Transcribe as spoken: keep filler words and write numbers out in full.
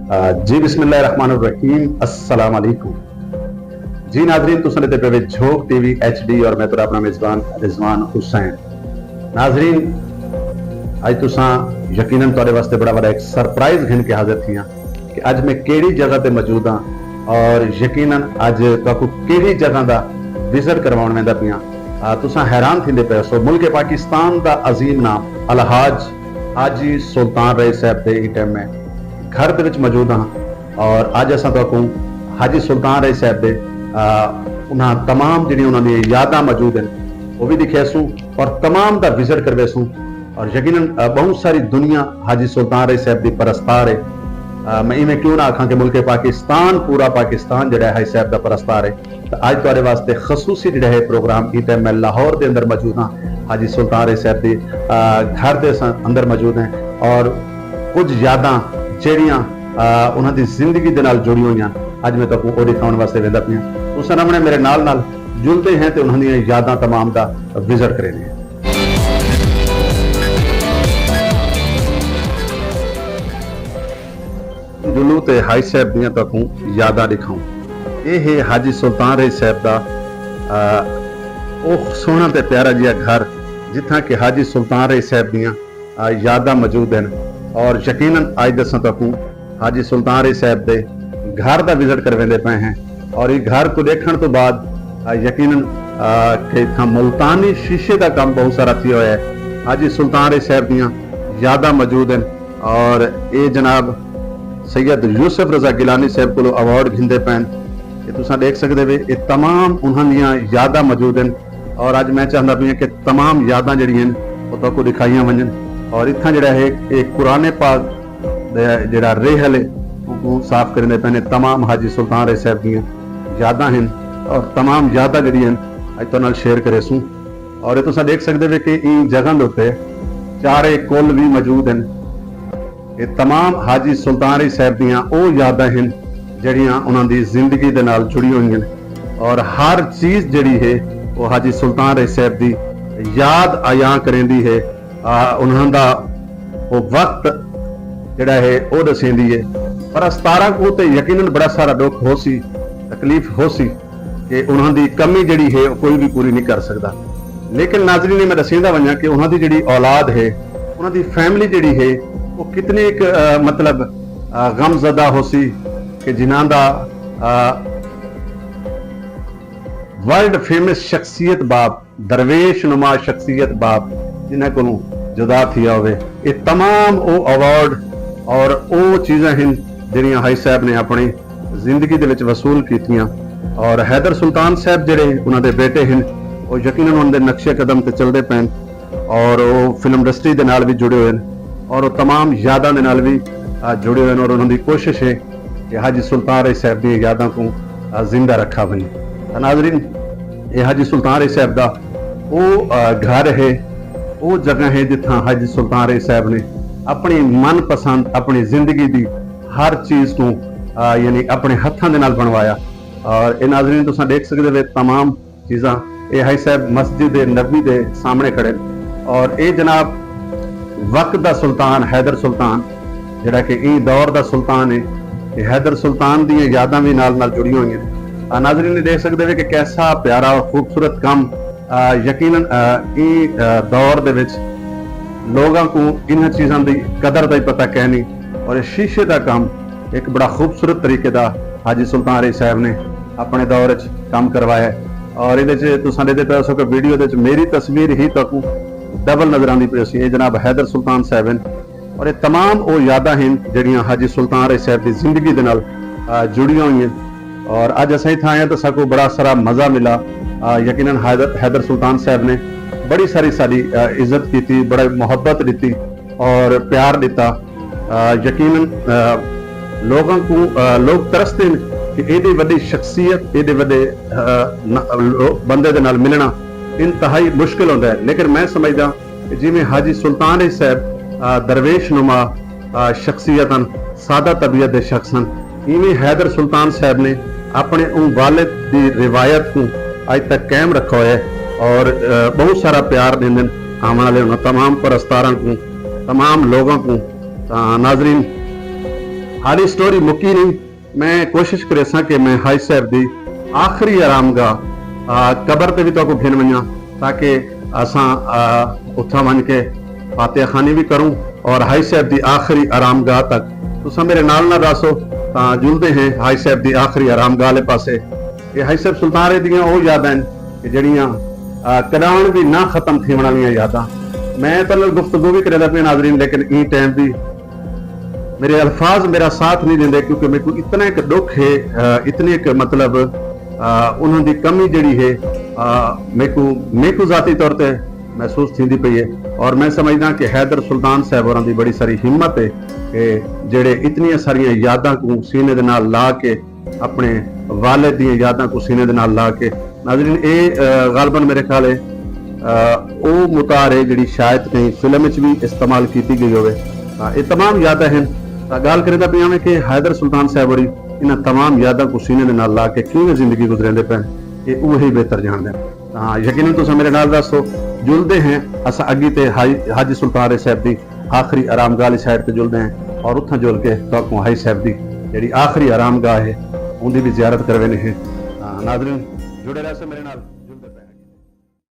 آ، جی، بسم اللہ الرحمن الرحیم۔ السلام علیکم۔ جی ناظرین، تساں ݙیہدے پئے وے جھوک ٹی وی ایچ ڈی اور میں تہاݙا اپݨا میزبان رضوان حسین۔ ناظرین، اڄ تساں یقیناً تہاݙے واسطے بڑا وݙا ہک سرپرائز گھن کے حاضر تھی ہاں کہ اڄ میں کیڑھی جگہ تے موجود ہاں اور یقیناً اڄ تہاکوں کیڑھی جگہ دا وزٹ کرواوݨ ویندا پیاں۔ آ، تساں حیران تھیندے پئے سو، ملک پاکستان دا عظیم نام الحاج حاجی سلطان رئیس صاحب دے ایں ٹائم میں گھر دے وچ موجود ہاں اور اڄ اساں تہاکوں حاجی سلطان رئیس صاحب دے، آ، انہاں تمام جڑیاں انہاں دیاں یاداں موجود ہن، او وی ݙکھیسوں اور تمام دا وزٹ کرویسوں۔ اور یقیناً، آ، ٻہوں ساری دنیا حاجی سلطان رئیس صاحب دی پرستار ہے۔ آ، میں ایویں کیوں نہ آکھاں کہ ملک پاکستان، پورا پاکستان جڑا ہے حاجی صاحب دا پرستار ہے۔ تاں اڄ تہاݙے واسطے خصوصی جڑا ہے پروگرام، ایں ٹائم میں لاہور دے اندر موجود ہاں، حاجی سلطان رئیس صاحب دی، آ، گھر دے اساں اندر موجود ہیں اور کجھ یاداں جڑیاں، آ، انہاں دی زندگی دے نال جڑی ہوئی ہیں، اڄ میں تہاکوں او ݙکھاوݨ واسطے ویندا پیاں۔ تساں رہوݨے میرے نال نال، جلدے ہیں تے انہاں دیاں یاداں تمام دا وزٹ کریندے ہیں۔ جلوں تے حاجی صاحب دیاں تہاکوں یاداں ݙکھاؤں۔ اے ہے حاجی سلطان رئیس صاحب دا، آ، او سوہݨا تے پیارا جیہا گھر، جتھاں کہ حاجی سلطان رئیس صاحب دیاں، آ، یاداں موجود ہن۔ اور یقیناً اڄ اساں تہاکوں حاجی سلطان رئیس صاحب دے گھر دا وزٹ کرویندے پئے ہیں۔ اور ایں گھر کوں ݙیکھݨ توں بعد، آ، یقیناً، آ، کہ اتھاں ملتانی شیشے دا کم ٻہوں سارا تھیا ہویا ہے۔ حاجی سلطان رئیس صاحب دیاں یاداں موجود ہن۔ اور اے جناب سید یوسف رضا گیلانی صاحب کولوں ایوارڈ گھندے پئن۔ اے تساں ݙیکھ سڳدے وے، اے تمام انہاں دیاں یاداں موجود ہن۔ اور اڄ میں چاہندا پیاں کہ تمام یاداں جڑیاں ہن، او تہاکوں ݙکھائیاں ونڄن۔ اور اتھاں جڑا ہے، اے قرآن پاک دے جڑا ریحل ہے، اوکوں صاف کریندے پئن۔ تمام حاجی سلطان رئیس صاحب دیاں یاداں ہن اور تمام یاداں جڑیاں ہن، اڄ تہاݙے نال شیئر کریسوں۔ اور اے تساں ݙیکھ سڳدے وے کہ ایں جگہ دے اتے چارے کل وی موجود ہن۔ اے تمام حاجی سلطان رئیس صاحب دیاں او یاداں ہن جڑیاں انہاں دی زندگی دے نال جڑی ہوئی ہن، اور ہر چیز جڑی ہے، او حاجی سلطان رئیس صاحب دی یاد عیاں کریندی ہے۔ آ، انہاں دا او وقت جڑا ہے، او ݙسیندی ہے۔ پرستاراں کوں تے یقیناً بڑا سارا ݙکھ ہوسی، تکلیف ہوسی کہ انہاں دی کمی جڑی ہے، او کوئی وی پوری نہیں کر سڳدا۔ لیکن ناظرین، میں ݙسیندا ونڄاں کہ انہاں دی جڑی اولاد ہے، انہاں دی فیملی جڑی ہے، او کتنی ہک، آ، مطلب، آ، غم زدہ ہوسی کہ جنہاں دا، آ، ورلڈ فیمس شخصیت باپ، درویش نما شخصیت باپ جنہاں کولوں جدا تھیا ہووے۔ اے تمام او ایوارڈ اور او چیزاں ہن جڑیاں حاجی صاحب نے اپݨی زندگی دے وچ وصول کیتیاں۔ اور حیدر سلطان صاحب جڑے انہاں دے بیٹے ہن، او یقیناً انہاں دے نقش قدم تے چلدے پئن اور او فلم انڈسٹری دے نال وی جڑے ہوئے ہن اور او تمام یاداں دے نال وی، آ، جڑے ہوئے ہن اور انہاں دی کوشش ہے کہ حاجی سلطان رئیس صاحب دیاں یاداں کوں، آ، زندہ رکھا ونڄے۔ تاں ناظرین، اے حاجی سلطان رئیس صاحب دا او، آ، گھر ہے، او جگہ ہے جتھاں حاجی سلطان رئیس صاحب نے اپݨی من پسند، اپݨی زندگی دی ہر چیز کوں، آ، یعنی اپݨے ہتھاں دے نال بݨوایا۔ اور اے ناظرین، تساں ݙیکھ سڳدے وے تمام چیزاں۔ اے حاجی صاحب مسجد نبوی دے سامݨے کھڑے ہن۔ اور اے جناب وقت دا سلطان حیدر سلطان، جڑا کہ ایں دور دا سلطان ہے، اے حیدر سلطان دیاں یاداں وی نال نال جڑیاں ہوئیاں۔ آ، ناظرین ݙیکھ سڳدے وے کہ کیسا پیارا اور خوبصورت کم، آ، یقیناً، آ، ایں، آ، دور دے وچ لوگاں کوں انہاں چیزاں دی قدر دا ہی پتہ کینی۔ اور اے شیشے دا کم ہک بڑا خوبصورت طریقے دا حاجی سلطان رئیس صاحب نے اپݨے دور وچ کم کروایا ہے۔ اور ایندے وچ تساں ݙیہدے پئے ہوسو کہ ویڈیو دے وچ میری تصویر ہی تہاکوں ڈبل نظر آندی پئی ہوسی۔ اے جناب حیدر سلطان صاحب ہن اور اے تمام او یاداں ہن جڑیاں حاجی سلطان رئیس صاحب دی زندگی دے نال، آ، جڑیاں ہوئیاں۔ اور اڄ اساں اتھاں آئے ہاں تاں ساکوں بڑا سارا مزہ ملا۔ آ، یقیناً حیدر، حیدر سلطان صاحب نے بڑی ساری ساݙی، آ، عزت کیتی، بڑا محبت ݙتی اور پیار ݙتا۔ آ، یقیناً، آ، لوگاں کوں، آ، لوگ ترسدے ہن کہ ایݙی وݙی شخصیت، ایݙے وݙے، آ، ن-، لو-، بندے دے نال ملݨا انتہائی مشکل ہوندا ہے، لیکن میں سمجھداں کہ جیویں حاجی سلطان رئیس صاحب، آ، درویش نما، آ، شخصیت ہن، سادہ طبیعت دے شخص ہن، ایویں حیدر سلطان صاحب نے اپݨے اوں والد دی روایت کوں اڄ تک قائم رکھا ہویا ہے اور، آ، ٻہوں سارا پیار ݙیندن آوݨ والے انہاں تمام پرستاراں کوں، تمام لوگاں کوں۔ تاں ناظرین، ہالی سٹوری مکی نہیں۔ میں کوشش کریساں کہ میں حاجی صاحب دی آخری آرام گاہ، آ، قبر تے وی تہاکوں گھن ونجاں، تاکہ اساں، آ، اتھاں ونج کے فاتحہ خوانی وی کروں اور حاجی صاحب دی آخری آرام گاہ تک۔ تساں میرے نال نال رہسو، تاں جلدے ہیں حاجی صاحب دی آخری آرام گاہ والے پاسے۔ اے حاجی صاحب سلطان رے دیاں او یاداں ہن کہ جڑیاں، آ، کݙاہݨ وی نہ ختم تھیوݨ والیاں یاداں۔ میں تہاݙے نال گفتگو وی کریندا پیاں ناظرین، لیکن ایں ٹائم دی میرے الفاظ میرا ساتھ نہیں ݙیندے، کیونکہ میکوں اتنا ایک ݙکھ ہے، آ، اتنی ایک مطلب، آ، انہاں دی کمی جڑی ہے، آ، میکوں، میکوں ذاتی طور تے محسوس تھیندی پئی ہے۔ اور میں سمجھداں کہ حیدر سلطان صاحب ہوراں دی بڑی ساری ہمت ہے کہ جڑے اتنیاں ساریاں یاداں کوں سینے دے نال لا کے، اپݨے والد دیاں یاداں کوں سینے دے نال لا کے، ناظرین، اے، آ، غالباً میرے خیال ہے، آ، او متار ہے جڑی شاید کہیں فلم وچ بھی استعمال کیتی گئی ہووے۔ تاں اے تمام یاداں ہن۔ تاں ڳالھ کریندا پیاں میں کہ حیدر سلطان صاحب ہوری انہاں تمام یاداں کوں سینے دے نال لا کے کیویں زندگی گزریندے پئے ہن، اے اوہی بہتر ڄاݨدے ہن۔ تاں یقیناً تساں میرے نال رہسو، جلدے ہیں اساں اڳی تے حاجی، حاجی سلطان رے صاحب دی آخری آرام گاہ والی سائیڈ تے جلدے ہیں اور اتھاں جل کے تہاکوں حاجی صاحب دی جڑی آخری آرام گاہ ہے، اوندی بھی زیارت کرویندے ہیں۔ تاں ناظرین، جڑے رہسو میرے نال۔